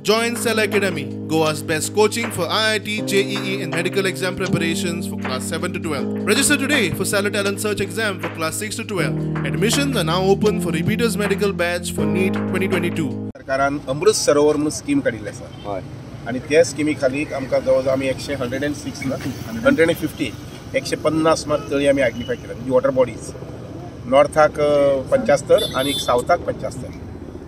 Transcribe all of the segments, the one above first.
Join Cella Academy, Goa's best coaching for IIT, JEE and medical exam preparations for class 7 to 12. Register today for Cella Talent Search exam for class 6 to 12. Admissions are now open for repeaters medical batch for NEET 2022. सरकारान अमृत सरोवर म्हणून scheme काडिल्ली आसा आनी त्या स्किमी खाली आमकां जवळ जवळ आमी एकशे 106 ना 150 150 सुमार तळी आमी आयडेंटिफाय केल्या, म्हणजे वॉटर बॉडीज नॉर्थाक 75 आनी सावथाक 75.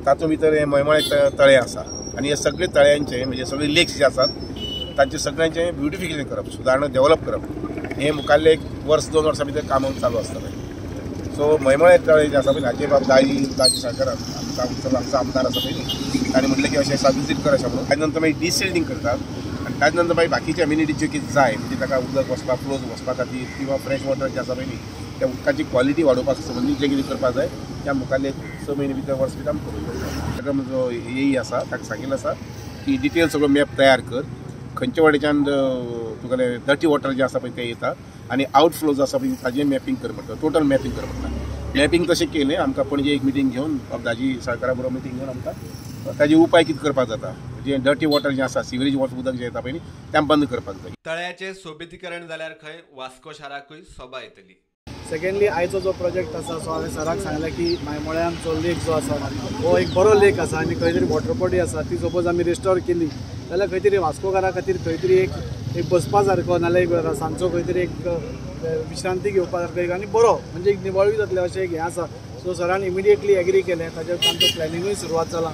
तातूंत भितर हे मयमळे तळे आसा आनी हे सगळे तळ्यांचे म्हणजे सगळे लेक्स जे आसात तांचे सगळ्यांचे ब्युटिफिकेशन करप, सुदारणा डेव्हलप करप हे मुखाल्ले एक वर्स 2 वर्सां भितर काम चालू आसतलें. सो मयमळे तळे जे आसा पळय हाचे बाब दाजी साळकारान आमचो आमदार आसा पळय न्ही, ताणें म्हटलें की अशें आसा विजीट कर अशें म्हणून. ताजे नंतर मागीर डिसिल्टींग करतात आनी ताजे नंतर मागीर बाकीचे एम्युनिटी ज्यो कितें जाय म्हणजे ताका उदक वचपाक फ्लोज वचपा खातीर किंवा फ्रेश वॉटर जें आसा पळय न्ही त्या उदकाची क्वॉलिटी वाडोवपाक संबंदी जें कितें करपाक जाय त्या मुखाल्ले 6 म्हयने भितर वर्स भितर आमी करूं जाता. जो एई आसा ताका सांगिल्लें आसा की डिटेल सगळो मॅप तयार कर, खंयच्या वाटेच्यान तुगेलें डर्टी वॉटर जें आसा पळय तें येता आनी आउटफ्लो जो आसा पळय ताजें मॅपिंग कर म्हणटा, टोटल मॅपिंग कर म्हणटा. मॅपिंग तशें केलें आमकां पणजे एक मिटींग घेवन दाजी साळकारा बरोबर मिटींग घेवन आमकां ताजे उपाय कितें करपाक जाता, म्हणजे डर्टी वॉटर जें आसा सिवरेज वॉटर उदक जें येता पळय न्ही तें बंद करपाक जाय. तळ्याचें सोबितीकरण जाल्यार खंय वास्को शाराकूय सोबा येतली. सेकेंडली आयचो जो प्रोजेक्ट आसा सो हांवें सराक सांगलें की मायमोळ्यांचो लेक जो आसा हो एक बरो लेक आसा आनी खंय तरी वॉटर बॉडी आसा ती सपोज आमी रिस्टोर केली जाल्यार खंय तरी वास्कोकारा खातीर खंय तरी एक बसपा सारको नाल्यार एक सांजचो खंय तरी एक विश्रांती घेवपा सारको एक आनी बरो म्हणजे एक निवळूय जातलें अशें एक हें आसा. सो सरान इमिडिएटली एग्री केलें, ताजेर तांचो प्लॅनिंगूय सुरवात जाला.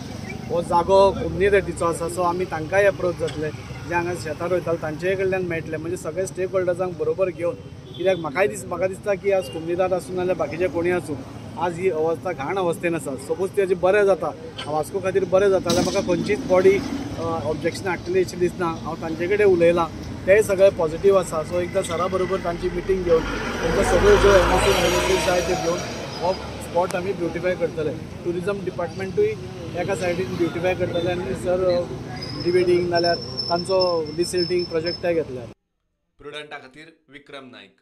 हो जागो कोम्युनिटीचो आसा सो आमी तांकांय एप्रोच जातले, जे हांगा शेतां रोयताले तांचे कडल्यान मेळटलें, म्हणजे सगळे स्टेक होल्डर्सांक बरोबर घेवन. कित्याक म्हाका दिसता की आज कोमुनिदाद आसूं नाल्यार बाकीचे कोणूय आसूं आज ही अवस्था घाण अवस्थेन आसा. सपोज तेजें बरें जाता वास्को खातीर बरें जाता जाल्यार म्हाका खंयचीच बॉडी ऑब्जेक्शन हाडटली अशें दिसना. हांव तांचे कडेन उलयलां, तेय सगळे पॉझिटीव आसा. सो एकदां सरा बरोबर तांची मिटींग घेवन तांकां सगळ्यो ज्यो एनओसी जाय त्यो घेवन हो स्पॉट आमी ब्युटिफाय करतले. ट्युरिजम डिपार्टमेंटूय एका सायडीन ब्युटिफाय करतले आनी सर डिबेटींग नाल्यार तांचो डिसिल्टींग प्रोजेक्टय घेतले. प्रुडंटा खातीर विक्रम नायक.